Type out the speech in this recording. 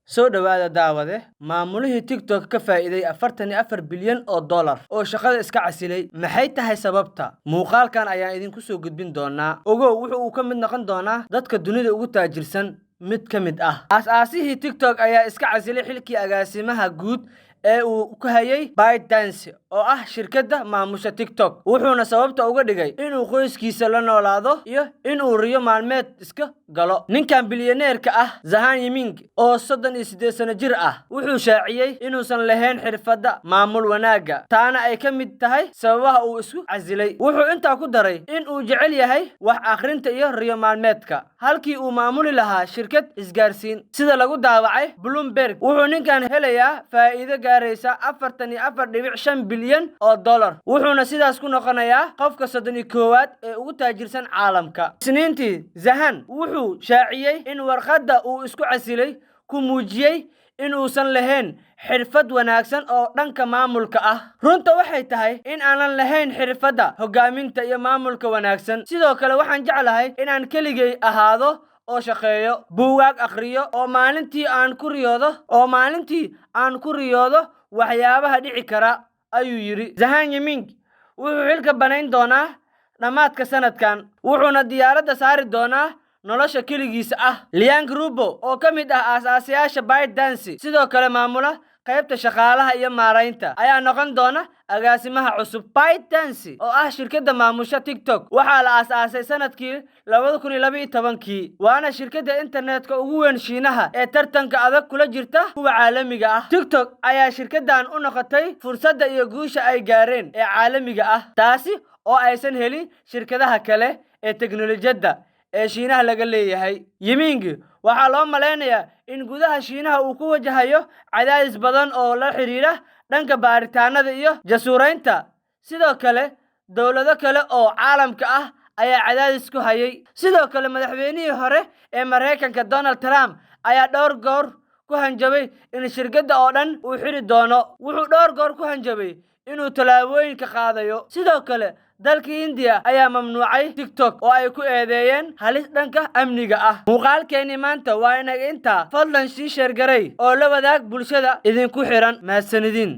Soo dhowaada daawade. Maamulihii TikTok ka faa'iiday $44 bilyan oo shaqada iska casilay, maxay tahay sababta? Muuqaalkan ayaan idinku soo gudbin doonaa. Ogow, wuxuu uu ka mid noqon doonaa dadka dunida ugu taajirsan mid ka mid ah. Aas-aasihii TikTok ayaa iska casilay xilkii agaasimaha guud ee uu ku hayay ByteDance, oo ah shirkadda maamusha TikTok, wuxuuna sababta uga dhigay inuu qoyskiisa la noolaado iyo inuu riyo maalmeed iska galo. Ninkan bilyaneerka ah, Zhang Yiming, oo 38 sano jir ah, wuxuu shaaciyey inuusan lahayn xirfadda maamul wanaagga, taana ay ka mid tahay sababaha uu isku casilay. Wuxuu intaa ku daray in uu jecel yahay wax akhrinta iyo riyo maalmeedka halkii uu maamuli lahaa shirkad isgaarsiin. Sida lagu daawacay Bloomberg, wuxuu ninkan helayaa faa'iido gaaraysa $44.5 bilyan, wuxuuna sidaas ku noqonayaa qofka 31aad ee ugu taajirsan caalamka. Isniintii, Zhang wuxuu shaaciyey in warqadda uu isku casilay ku muujiyey inuusan lahayn xirfad wanaagsan oo dhanka maamulka ah. "Runta waxay tahay in aanan lahayn xirfadda hoggaaminta iyo maamulka wanaagsan. Sidoo kale waxaan jeclahay inaan keligay ahaado oo shaqeeyo, buugaag akhriyo, oo maalintii aan ku riyoodo waxyaabaha dhici kara," ayuu yidhi. Zhang Yiming wuxuu xilka banayn doonaa dhammaadka sanadkan, wuxuuna diyaaradda saari doonaa nolosha keligiisa ah. Liang Rubo, oo ka mid ah aasaasayaasha ByteDance, sidoo kale maamula qaybta shaqaalaha iyo maaraynta, ayaa noqon doona agaasimaha cusub. ByteDance, oo ah shirkadda maamusha TikTok, waxaa la aasaasay sanadkii 2012-kii, waana shirkadda internetka ugu weyn Shiinaha ee tartanka adag kula jirta kuwa caalamiga ah. TikTok ayaa shirkaddan u noqotay fursadda iyo guusha ay gaareen ee caalamiga ah, taasi oo aysan helin shirkadaha kale ee teknolojiyadda ee Shiinaha laga leeyahay. Yiming waxaa loo malaynayaa in gudaha Shiinaha uu ku wajahayo cadaadis badan oo la xidhiidha dhanka baaritaanada iyo jasuuraynta. Sidoo kale dowlado kale oo caalamka ah ayaa cadaadis ku hayay. Sidoo kale madaxweynihii hore ee Maraykanka Donald Trump ayaa dhowr goor ku hanjabay in shirkadda oo dhan uu xidhi doono. Wuxuu dhowr goor ku hanjabay inuu tallaabooyin ka qaadayo. Sidoo kale dalka Hindiya ayaa mamnuucay TikTok oo ay ku eedeeyeen halis dhanka amniga ah. Muuqaalkeenii maanta waa inaga intaa. Fadlan sii share garay oo la wadaag bulshada idinku xiran. Mahadsanidin.